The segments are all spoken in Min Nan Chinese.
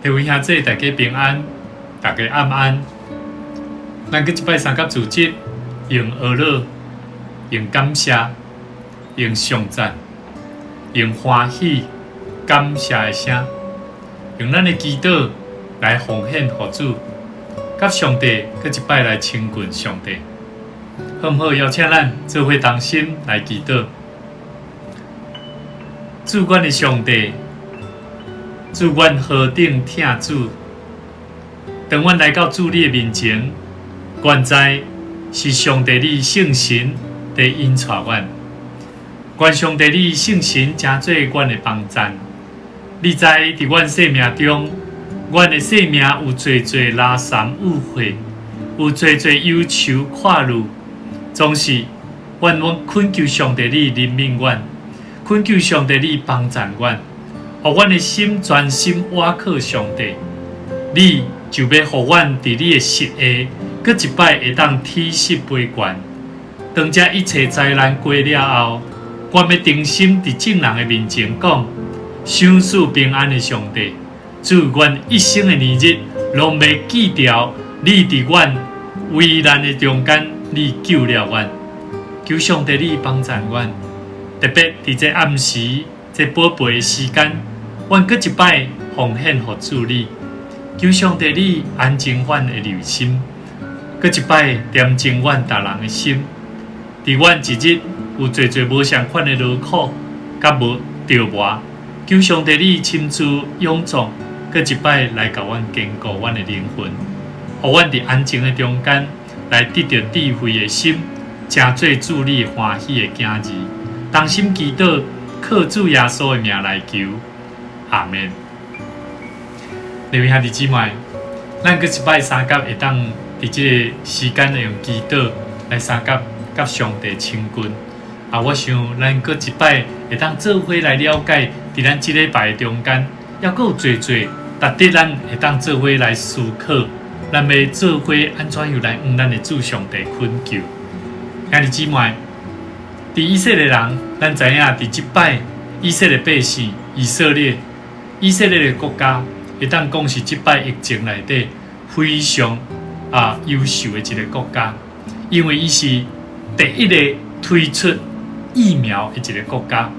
各位兄弟，大家平安，大家暗安。咱閣一擺三佮組織，用呵咾，用感謝，用頌讚，用歡喜感謝的聲，用咱的祈禱來奉獻予主，佮上帝閣一擺來親近上帝。好毋好？邀請咱做伙同心來祈禱。主，阮的上帝，主，阮何等疼主！當阮來到主你的面前，阮知是上帝你聖神佇引帶阮。願上帝你聖神成做阮的幫贊。你知佇阮生命中，阮的生命有濟濟拉三誤會，有濟濟憂愁掛慮，總是阮阮懇求上帝你憐憫阮，懇求上帝你幫贊阮，予阮的心專心倚靠上帝。你就欲予阮佇你的膝下，閣一擺會當體恤悲懸。當這一切災難過了後，阮欲定心佇眾人的面前講，賞賜平安的上帝，主，阮一生的年日，攏欲記著你佇阮危難的中間，你救了阮。求上帝你幫贊阮，特別佇這暗時、這寶貝的時間，阮閣一擺奉獻予主你。求上帝你安靜阮的內心，閣一擺恬靜阮逐人的心。佇阮一日有濟濟無仝款的勞苦，佮無著磨，求上帝你親自勇壯，閣一擺來共阮堅固阮的靈魂，予阮佇安靜的中間來得著智慧的心，成做主你歡喜的囝兒。同心祈禱，靠主耶穌的名來求，阿們。各位兄弟姊妹，咱閣一擺相佮會當佇這个時間會用祈禱來相佮佮上帝親近。啊，我想咱閣一擺會當做伙來了解，佇咱這禮拜的中間，猶閣有濟濟，值得咱會當做伙來思考，咱欲做伙按怎樣來向咱的主上帝懇求。兄弟姊妹，佇以色列人，咱知影佇這擺以色列百姓，以色列，以色列的國家，會當講是這擺疫情內底非常優秀的一个國家，因為伊是第一个推出疫苗的一个國家。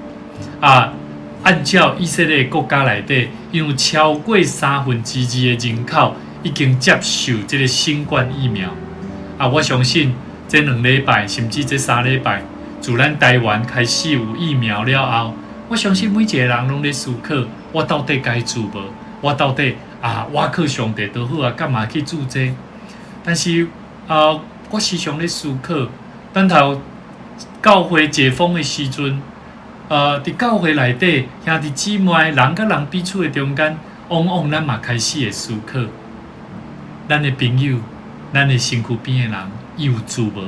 啊，按照以色列國家內底，因有超過二的人口已經接受這个新冠疫苗。啊，我相信這2禮拜甚至這3禮拜，自咱台灣開始有疫苗了後，我相信每一个人攏咧思考：我到底該注無？我到底啊，倚靠上帝就好啊，幹嘛去注這？但是啊，我時常咧思考，等頭教會解封的時陣，佇教會內底兄弟姊妹人佮人彼此的中間，往往咱嘛開始會思考，咱的朋友、咱的身軀邊的人，伊有注無？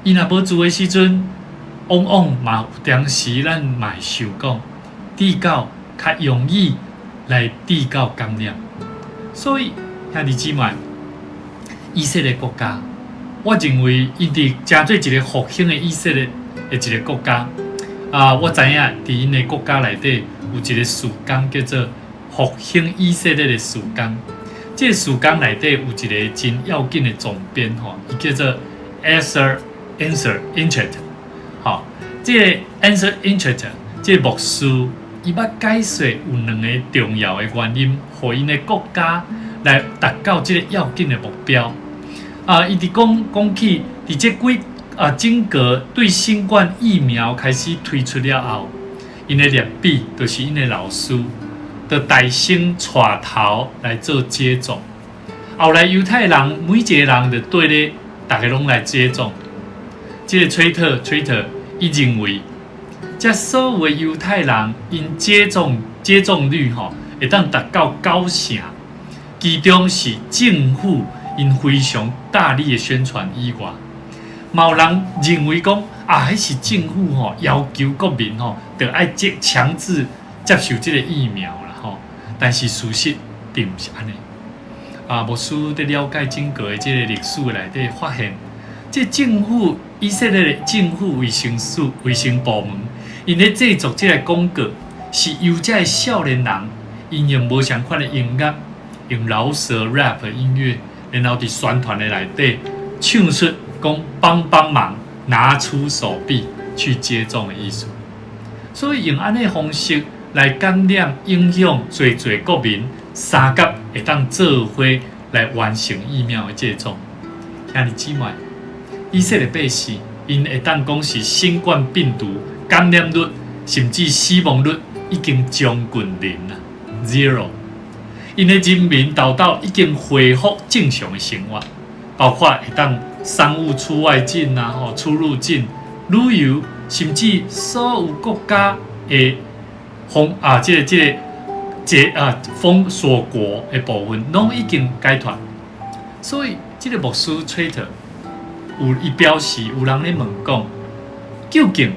伊若無注的時陣，往往嘛有當時咱嘛會想講，得到較容易來得到感染。所以兄弟姊妹，以色列國家，我認為𪜶佇成做一个復興的以色列的一个國家。啊，我知影佇𪜶的國家內底有一个事工叫做復興以色列的事工。這个事工內底有一个真要緊的總編吼，伊叫做 Arthur Arthur Intrecht。吼，這个 Arthur Intrecht 這个牧師，伊捌解說有兩个重要的原因，予𪜶的國家來達到這个要緊的目標。啊，伊佇講講起佇這幾啊，整個對新冠疫苗開始推出了後，𪜶的拉比就是𪜶的老師，就帶先帶頭來做接種。後來猶太人每一个人就綴咧，逐个攏來接種。這个崔特崔特，伊認為，這所有的猶太人𪜶接種率吼，會當達到九成，其中是政府𪜶非常大力的宣傳以外，嘛有人認為講啊，彼是政府吼要求國民吼，著愛接強制接受這个疫苗啦吼。但是事實並毋是按呢。啊，牧師佇了解整個的這个歷史內底，發現，這政府以色列的政府衛生署衛生部門，𪜶咧製作這个廣告，是由這个少年人，𪜶用無仝款的音樂用饒舌 rap 音樂，然後佇宣傳的內底唱出講幫幫忙，拿出手臂去接種的意思。所以用按呢方式來感染、影響濟濟國民，相佮會當做伙來完成疫苗的接種。兄弟姊妹，以色列百姓，𪜶會當講是新冠病毒感染率甚至死亡率已經將近零啊，zero。𪜶的人民豆豆已經恢復正常的生活，包括會當商務出外境啊，吼出入境、旅遊，甚至所有國家的封啊，這個這個這啊封鎖國的部分，攏已經解脫。所以，這個牧師崔特有伊表示，有人咧問講，究竟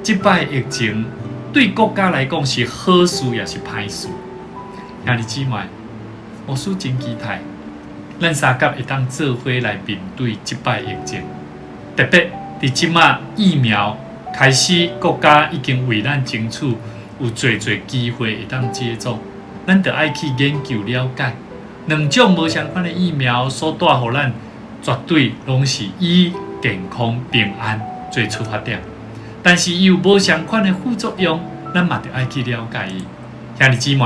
這擺疫情對國家來講是好事抑是歹事？兄弟姊妹，牧師真期待，咱相佮會當做伙來面對這擺疫情。特別佇這馬疫苗開始，國家已經為咱爭取有濟濟機會會當接種，咱著愛去研究了解兩種無相仝的疫苗所帶予咱，絕對攏是以健康平安做出發點。但是伊有無相仝的副作用，咱嘛著愛去了解伊。兄弟姊妹，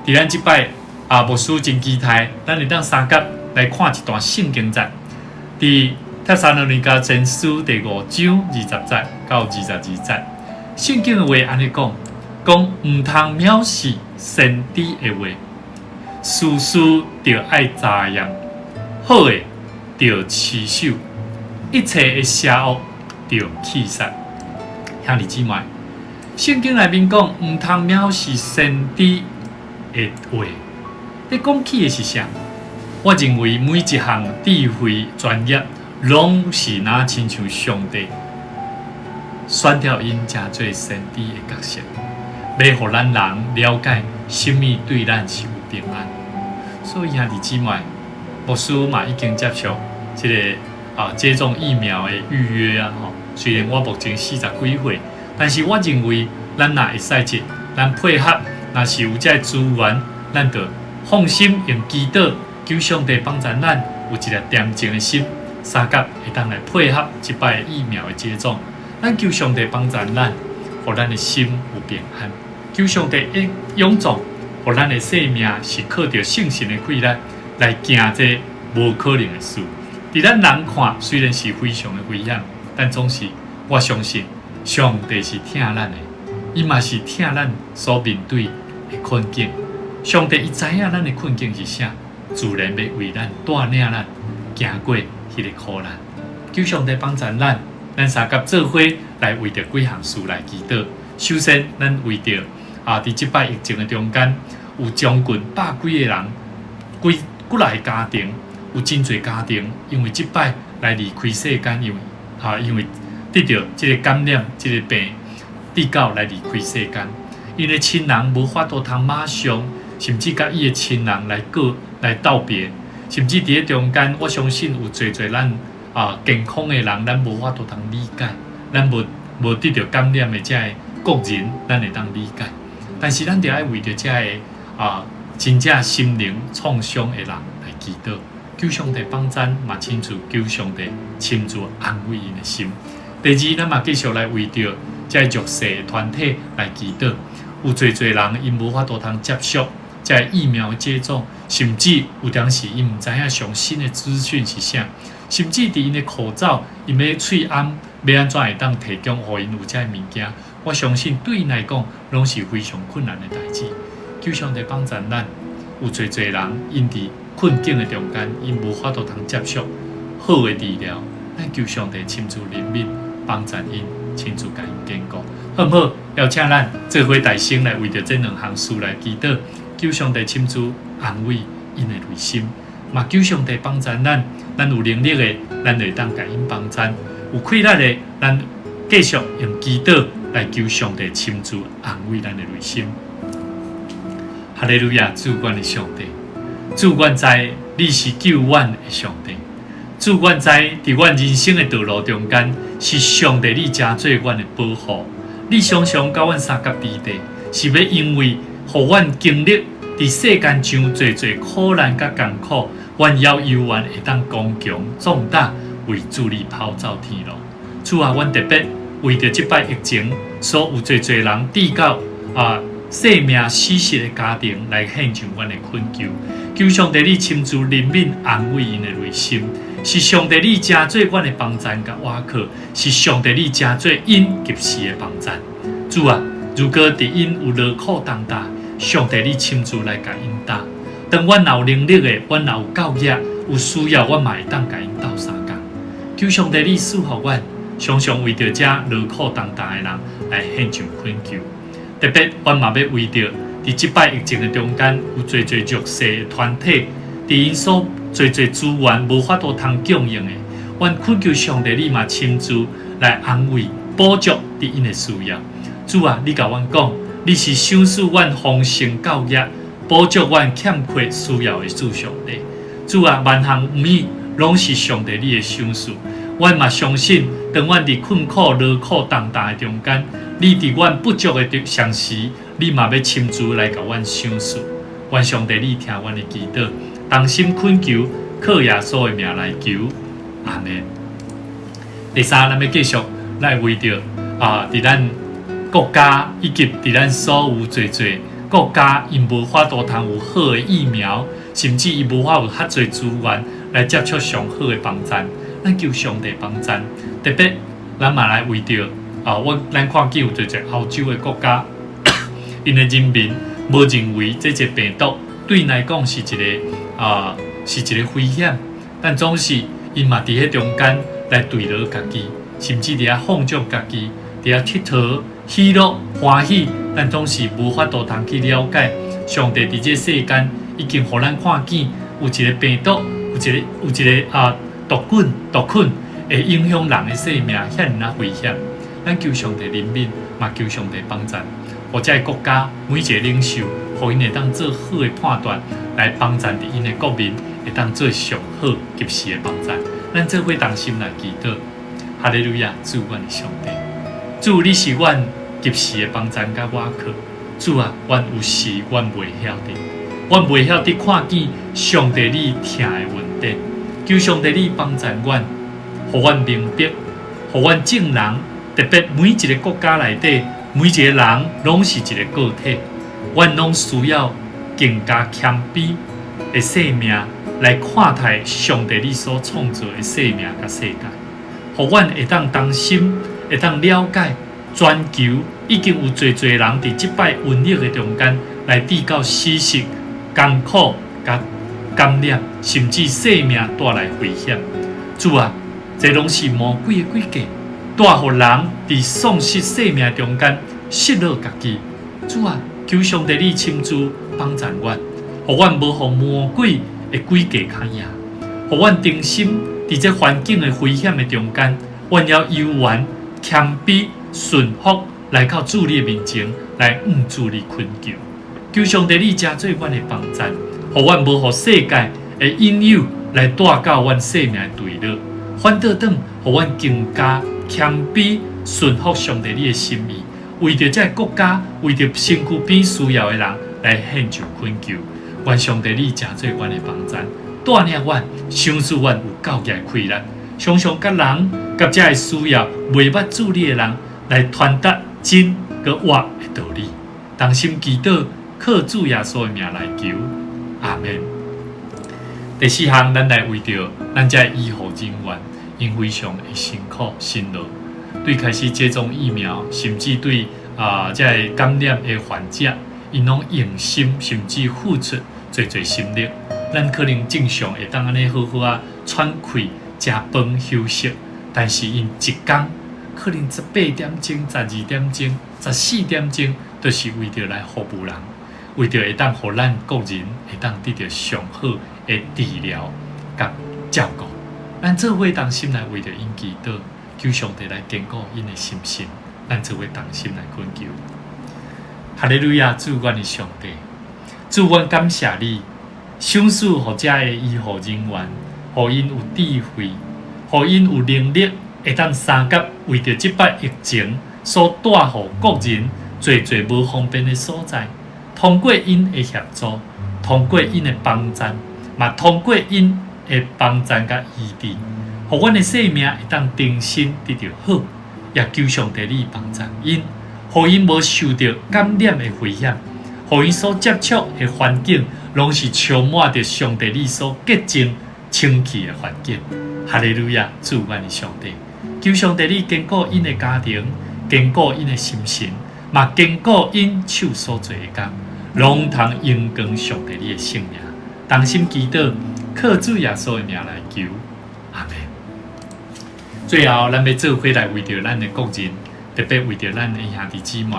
佇咱這擺啊，牧師真期待，咱會當相佮來看一段聖經節，佇帖撒羅尼迦前書第五章二十節到二十二節，聖經的話按呢講，講毋通藐視先知的話，事事著愛查驗，好的著持守，一切的邪惡著棄殺。兄弟姊妹，聖經內面講毋通藐視先知的話，咧講起的是啥？我認為每一項智慧專業，攏是若親像上帝選調𪜶成做先知的角色，欲予咱人了解啥物對咱是有平安。所以兄弟姊妹，牧師嘛已經接受這個啊接種疫苗的預約啊吼。雖然我目前四十幾歲，但是我認為咱若會使這，咱配合，若是有這資源，咱就放心用祈禱求上帝幫助咱有一個恬靜的心，相佮會當來配合這擺疫苗的接種。咱求上帝幫助咱，予咱的心有平安。求上帝的勇壯，予咱的生命是靠著聖神的氣力來行這無可能的事。佇咱人看，雖然是非常的危險，但總是我相信上帝是疼咱的，伊嘛是疼咱所面對的困境。上帝伊知影咱的困境是啥，自然欲為咱帶領咱行過彼個苦難。求上帝幫助咱，咱相佮做伙來為著幾項事來祈禱。首先，咱為著啊，佇這擺疫情的中間，有將近百幾個人，幾幾若個家庭，有真濟家庭，因為這擺來離開世間，因為啊，因為得著這個感染這個病，得到來離開世間，𪜶的親人無法度通馬上，甚至佮伊的親人來過來道別，甚至佇咧中間，我相信有濟濟咱啊健康的人，咱無法度通理解，咱無無得著感染的這个國人，咱會當理解。但是咱著愛為著這个啊真正心靈創傷的人來祈禱，求上帝幫贊，嘛親自求上帝親自安慰𪜶的心。第二，咱嘛繼續來為著這个弱勢的團體來祈禱，有濟濟人𪜶無法度通接觸這个疫苗接種，甚至有當時𪜶毋知影上新的資訊是啥，甚至佇𪜶的口罩，𪜶欲喙罨欲按怎會當提供予𪜶有這个物件，我相信對𪜶來講攏是非常困難的代誌。求上帝幫助咱，有濟濟人𪜶佇困境的中間，𪜶無法度通接觸好的治療，咱求上帝親自憐憫，幫助𪜶，親自共𪜶堅固，好毋好？邀請咱做伙大聲來為著這兩項事來祈禱，求上帝親自安慰𪜶的內心，嘛求上帝幫助咱，咱有能力的，咱會當共𪜶幫贊；有氣力的，咱繼續用祈禱來求上帝親自安慰咱的內心。哈利路亞，主阮的上帝，主阮知你是救阮的上帝，主阮知佇阮人生的道路中間，是上帝你成做阮的保護。你常常佮阮相佮佇地，是欲因為予阮經歷佇世間上濟濟苦難佮艱苦，阮猶猶原會當剛強壯膽，為主你跑走天路。主啊，阮特別為著這擺疫情，所有濟濟人至到性命死失的家庭來獻上阮的懇求，求上帝你親自憐憫安慰𪜶的內心，是上帝你成做阮的幫贊佮倚靠，是上帝你成做𪜶及時的幫贊。主啊，如果佇𪜶有勞苦擔擔，上帝你親自來共𪜶擔。當阮若有能力的，阮若有夠額，有需要，阮嘛會當共𪜶鬥相共。求上帝你賜予阮，常常為著這勞苦擔擔的人來獻上懇求。特別，阮嘛欲為著佇這擺疫情的中間，有濟濟弱勢的團體，佇𪜶所濟濟資源無法度通供應的，阮懇求上帝你嘛親自來安慰、補足佇𪜶的需要。主啊，你共阮講，你是賞賜阮豐盛夠額、補足阮欠缺需要的主上帝。主啊，萬項物攏是上帝你的賞賜。阮嘛相信，當阮佇困苦、勞苦擔擔的中間，你佇阮不足的當時，你嘛欲親自來共阮賞賜。願上帝你聽阮的祈禱，同心懇求，靠耶穌的名來求，阿們。第三，咱欲繼續來為著佇咱國家以及佇咱所有濟濟國家，𪜶無法度通有好的疫苗，甚至伊無法有較濟資源來接觸上好的幫贊。咱求上帝幫贊，特別咱嘛來為著咱看見有濟濟歐洲的國家，𪜶的人民無認為這個病毒對𪜶來講是一個危險，但總是𪜶嘛佇彼中間來墜落家己，甚至佇遐放縱家己，佇遐𨑨迌、喜樂、歡喜，咱總是無法度通去了解，上帝佇這世間已經予咱看見有一個病毒，有一個毒菌會影響人的生命，遐爾仔危險。咱求上帝憐憫，嘛求上帝幫贊，予這个國家每一個領袖，予𪜶會當做好的判斷，來幫贊佇𪜶的國民，會當做上好及時的幫贊。咱做伙同心來祈禱，哈利路亞，主阮的上帝，主你是阮及時的幫贊佮倚靠。主啊，阮有時阮袂曉得，阮袂曉得看見上帝你疼的恩典。求上帝你幫贊阮，予阮明白，予阮眾人，特別每一个國家內底，每一个人攏是一个個體，阮攏需要更加謙卑的生命來看待上帝你所創造的生命佮世界，予阮會當同心，會當了解全球已經有濟濟人佇這擺瘟疫的中間來至到死失、艱苦佮感染，甚至生命帶來危險。主啊，這攏是魔鬼的詭計，帶予人佇喪失生命中間失落家己。主啊，求上帝你親自幫贊阮，予阮無予魔鬼的詭計較贏，予阮定心佇這環境的危險的中間，阮猶猶原謙卑順服來到主你的面前，來向主你懇求。求上帝你成做阮的幫贊，予阮無予世界的引誘來帶到阮生命的墜落，反倒轉予阮更加謙卑順服上帝你的心意，為著這个國家，為著身軀邊需要的人來獻上懇求。願上帝你成做阮的幫贊，帶領阮，賞賜阮有夠額的氣力，常常佮人佮這个需要袂捌主你的人來傳達真佮活的道理。同心祈禱，靠主耶穌的名來求，阿們。第四項，咱來為著咱這醫護人員，𪜶非常的辛苦辛勞，對開始接種疫苗，甚至對這个感染的患者，𪜶攏用心，甚至付出濟濟心力。咱可能正常會當按呢好好仔喘氣、食飯、休息，但是𪜶一工可能十八點鐘、12點鐘、14點鐘，都是為著來服務人，為著會當予咱國人會當得著上好的治療佮照顧。咱做伙同心來為著𪜶祈禱，求上帝來堅固𪜶的心神。咱做伙同心來懇求。哈利路亞，主阮的上帝，主阮感謝你，賞賜予這个醫護人員，予𪜶有智慧，予𪜶有能力，會當相佮為著這擺疫情所帶予國人濟濟無方便的所在，通過𪜶的協助，通過𪜶的幫贊，嘛通過𪜶的幫贊佮醫治，予阮的生命會當重新得著好，也求上帝你幫贊𪜶，予𪜶無受著感染的危險，予𪜶所接觸的環境攏是充滿著上帝你所潔淨清氣的環境。哈利路亞，主阮的上帝，求上帝你堅固𪜶的家庭，堅固𪜶的心神，嘛堅固𪜶手所做的工，攏通榮光上帝你的聖名。同心祈禱，靠主耶穌的名來求，阿們。最後，咱欲做伙來為著咱的國人，特別為著咱的兄弟姊妹，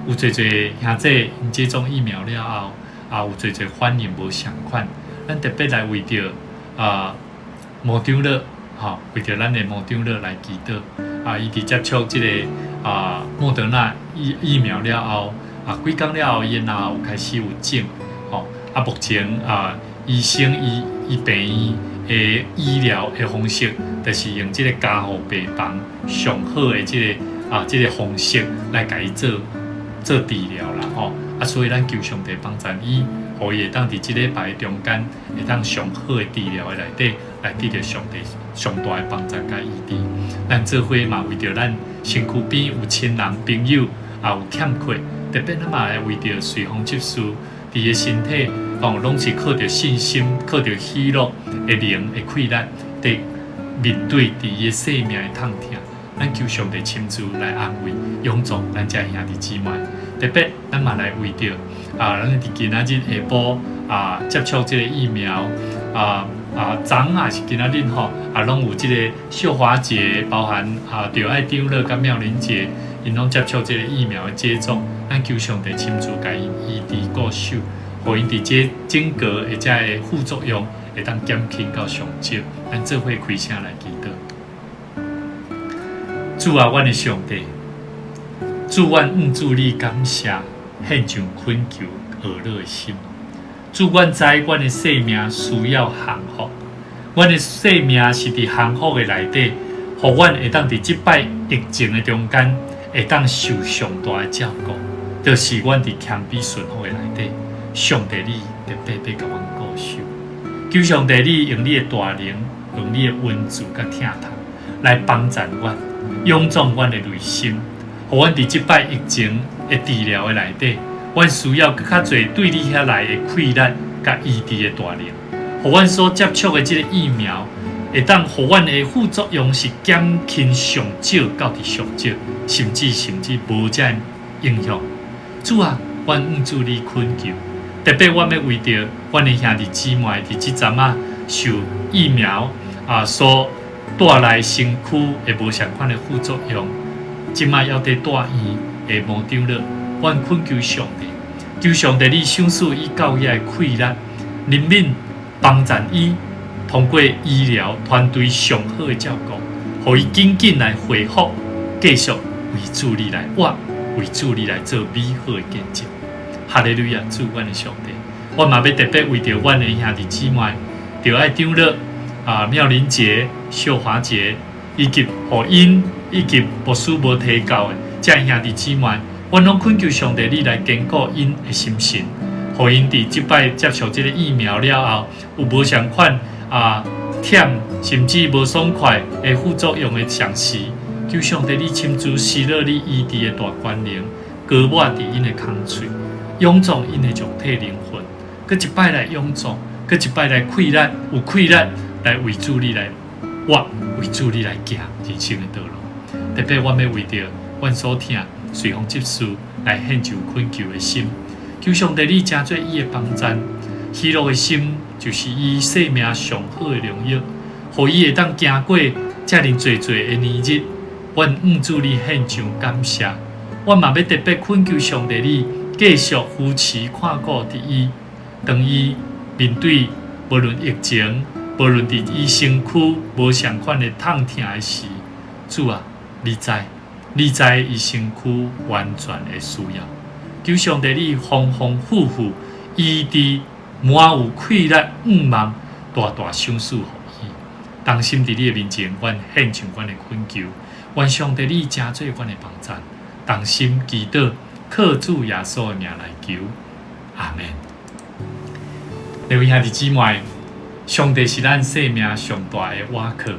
有濟濟兄弟𪜶接種疫苗了後，啊有濟濟反應無相仝。咱特別來為著啊毛長老，吼，為著咱的毛長老來祈禱。啊，伊佇接觸這个啊莫德納疫苗了後，啊幾工了後，伊的腦有開始有腫，吼，啊目前啊醫生伊伊病院的醫療的方式，就是用這个加護病房上好的這个方式來共伊做做治療啦，吼，啊所以咱求上帝幫贊伊，予伊會當佇這禮拜中間會當上好的治療的內底，來得著上帝上大的幫贊佮醫治。咱做伙嘛為著咱身軀邊有親人朋友也有欠缺，特別咱嘛會為著隨風執事，佇伊的身體哦，攏是靠著信心、靠著喜樂的靈的氣力，佇面對佇伊的生命的痛疼。咱求上帝親自來安慰、勇壯咱遮兄弟姊妹。特別咱嘛來為著啊，咱佇今仔日下晡啊接觸這个疫苗啊啊，昨昏抑是今仔日吼啊，攏有這个秀華姐，包含啊著愛長樂佮妙玲姐，𪜶攏接觸這个疫苗的接種。咱求上帝親自共𪜶醫治顧守，予𪜶佇這整個的遮个副作用會當減輕到上少。咱做伙開聲來祈禱。主啊，阮的上帝，主，阮向主你感謝，獻上懇求哀樂的心。主，阮知阮的生命需要降服，阮的生命是佇降服的內底，予阮會當佇這擺疫情的中間，會當受上大的照顧，就是阮佇謙卑順服的內底，上帝你特別欲共阮顧守。求上帝你用你的大能，用你的恩慈佮疼痛來幫贊阮，勇壯阮的內心，予阮佇這擺疫情的治療的內底，阮需要閣較濟對你遐來的氣力佮醫治的大能，予阮所接觸的這个疫苗，會當予阮的副作用是減輕上少到佇上少，甚至無這个影響。主啊，阮向主你懇求，特別阮欲為著阮的兄弟姊妹佇這陣仔受疫苗啊所帶來身軀的無相仝的副作用，這擺猶佇住院的毛長老，阮懇求上帝，求上帝你賞賜伊夠遐的氣力，憐憫幫贊伊，通過醫療團隊上好的照顧，予伊緊緊來恢復，繼續為主你來活，為主你來做美好的見證。哈利路亞，主阮的上帝，我嘛欲特別為著阮的兄弟姊妹，著愛長老啊妙玲姐、秀華姐，以及予𪜶以及牧師無提到的遮兄弟姊妹，阮攏懇求上帝你來堅固𪜶的心神，予𪜶佇這擺接受這个疫苗了後，有無相仝啊忝，甚至無爽快的副作用的同時，求上帝你親自施落你醫治的大權能，膏抹佇𪜶的空喙，勇壯𪜶的肉體靈魂，閣一擺來勇壯，閣一擺來氣力，有氣力來為主你來活，為主你來行人生的道路。特別阮欲為著阮所疼隨風執事來獻上懇求的心，求上帝你成做伊的幫贊，喜樂的心就是伊生命上好的良藥，予伊會當行過遮爾濟濟的年日。阮向主你獻上感謝，阮嘛欲特別懇求上帝你繼續扶持看顧佇伊，當伊面對無論疫情，無論佇伊身軀無相仝的痛疼的時，主啊，你知，你知伊身軀完全的需要。求上帝你豐豐富富醫治滿有氣力願望，大大賞賜予伊。同心佇你的面前，阮獻上阮的懇求，願上帝你成做阮的幫贊。同心祈禱，靠主耶穌的名來求，阿門。各位兄弟姊妹，上帝是咱生命上大的倚靠，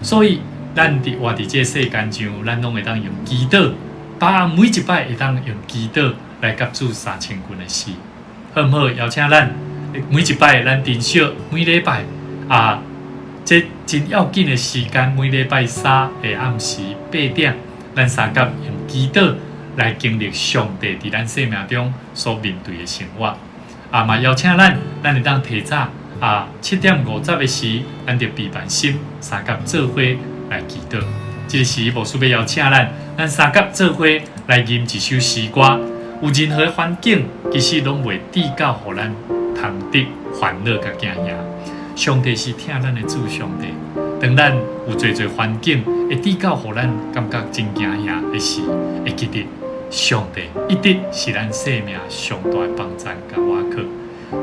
所以咱佇活佇這个世間上，咱攏會當用祈禱，把每一擺會當用祈禱來佮主相親近的事，好毋好？邀請咱每一擺咱珍惜每禮拜啊，這真要緊的時間，每禮拜三的暗時八點，咱相佮用祈禱來經歷上帝佇咱生命中所面對的生活。啊，嘛邀請咱，咱會當提早啊7點50的時，咱就備辦心相佮做伙來祈禱。這個時牧師欲邀請咱，咱相佮做伙來吟一首詩歌。有任何環境，其實攏袂至到予咱通得煩惱佮驚嚇。上帝是疼咱的主上帝，當咱有濟濟環境會至到予咱感覺真驚嚇的時，會記得上帝一直是咱生命上大的幫贊佮倚靠。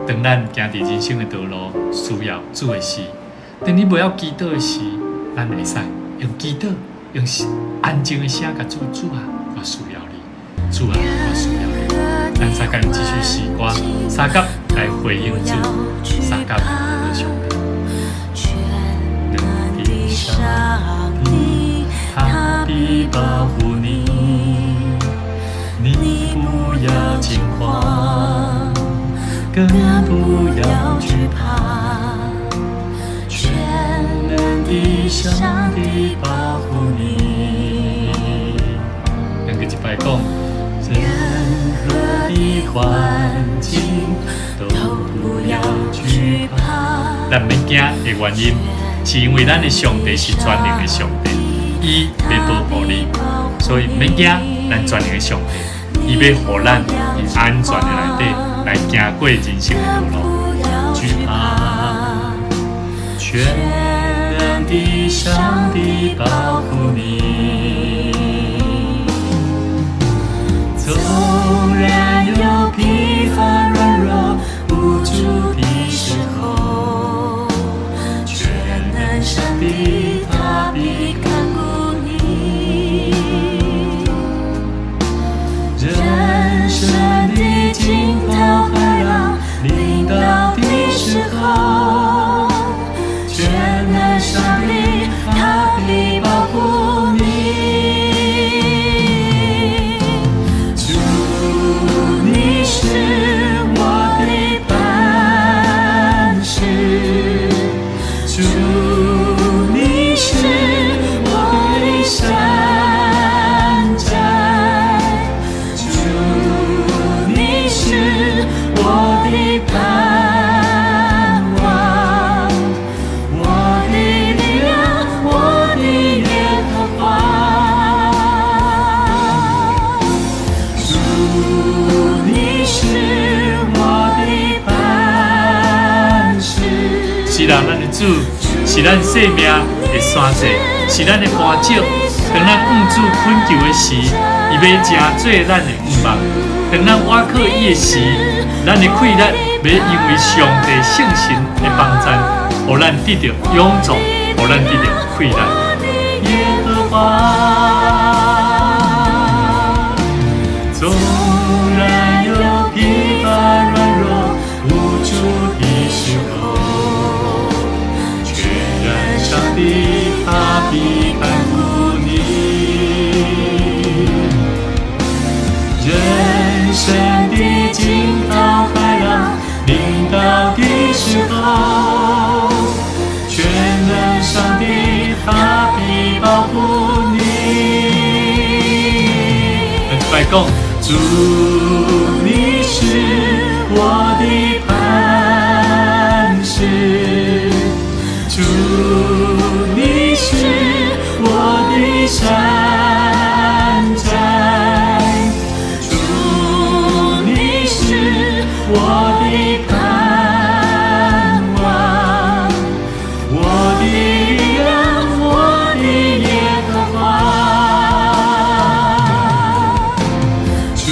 當咱行佇人生的道路需要主的時，當你無曉祈禱的時，咱會使用祈禱，用安靜的聲共主，主啊，我需要你，主啊，我需要你。咱相佮用這首詩歌，相佮來回應主，相佮來上帝。全能的上帝，他必保護你，你不要驚慌，更不要懼怕。全能的上帝保護你。兩個一擺講，任何的環境都不要懼怕。咱毋免驚的原因，是因為咱的上帝是全能的上帝，伊欲保護你，所以毋免驚。咱全能的上帝，伊欲予咱佇安全的內底來行過人生的道路。懼怕，全能的上帝保護你。縱然有疲乏、軟弱、無助的時候，全能上帝他必看顧你。人生的驚濤駭浪臨到的時候，全能上帝他必保護你。主，你是我的磐石，主，你是我的山寨，主，你是我的盼望，我的力量，我的耶和華。主，你是我的磐石。是啦，咱的主是咱生命的山寨，是咱的磐石。當咱向主懇求的時，伊欲成做咱的向望；當咱倚靠伊的時，咱的氣力欲因為上帝聖神的幫贊，予咱得著勇壯，予咱得著氣力。耶和華，縱然有疲乏、軟弱、無助的時候，全能上帝他必看顧你。人生的驚濤駭浪臨到的時候，全能上帝他必保護你。咱一擺講，主，你是我的磐石，主，你是我的山寨，主，你是我的盼望，我的力量，我的耶和華。主，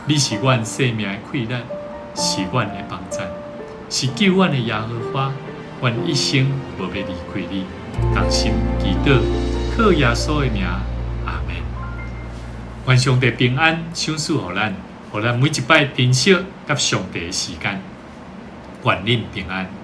你是阮生命的氣力，是阮的幫贊，是救阮的耶和華。阮一生無欲離開你，同心祈禱，靠耶穌的名，阿們。願上帝平安賞賜予咱，予咱每一擺珍惜佮上帝的時間。願恁平安。